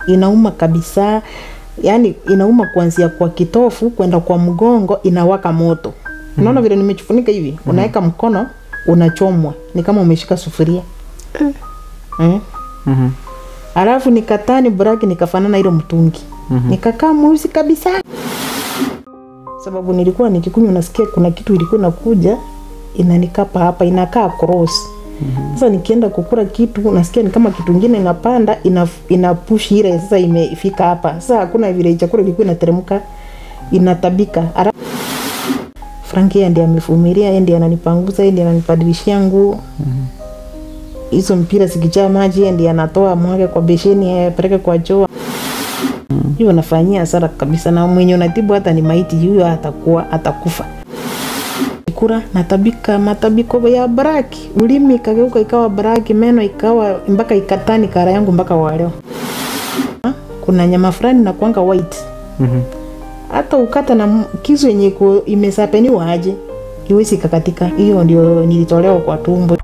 Inauma kabisa. Yaani inauma kuanzia kwa kitofu kwenda kwa mgongo, inawaka moto. Unaona vile nimechifunika hivi? Unaweka mkono unachomwa, ni kama umeshika sufuria. Alafu nikatani braki nikafanana ile mtungi. Nikakaa mweusi kabisa. Sababu nilikuwa nikikunywa nasikia kuna kitu ilikuwa inakuja inanikapa hapa, inakaa cross. Sasa nikienda kukula kitu nasikia ni kama kitu kingine inapanda, ina push ile, sasa imefika hapa. Sasa hakuna vile chakula ilikuwa inateremka, inatabika. Frank yeye ndiye amevumilia, yeye ndiye ananipanguza, yeye ndiye ananibadilishia nguo. Hizo mpira zikijaa maji yeye ndiye anatoa mwage kwa besheni apeleke kwa choo. Hiyo nafanyia hasara kabisa, na mwenye unatibu hata ni maiti huyo atakuwa atakufa. Kura natabika matabiko ya braki, ulimi ikageuka ikawa braki, meno ikawa mpaka ikatani kara yangu mpaka wa leo. Kuna nyama fulani na kuanga white. Hata ukata na kisu yenye imesapeniwa aje iwezi kakatika. Hiyo ndio nilitolewa kwa tumbo.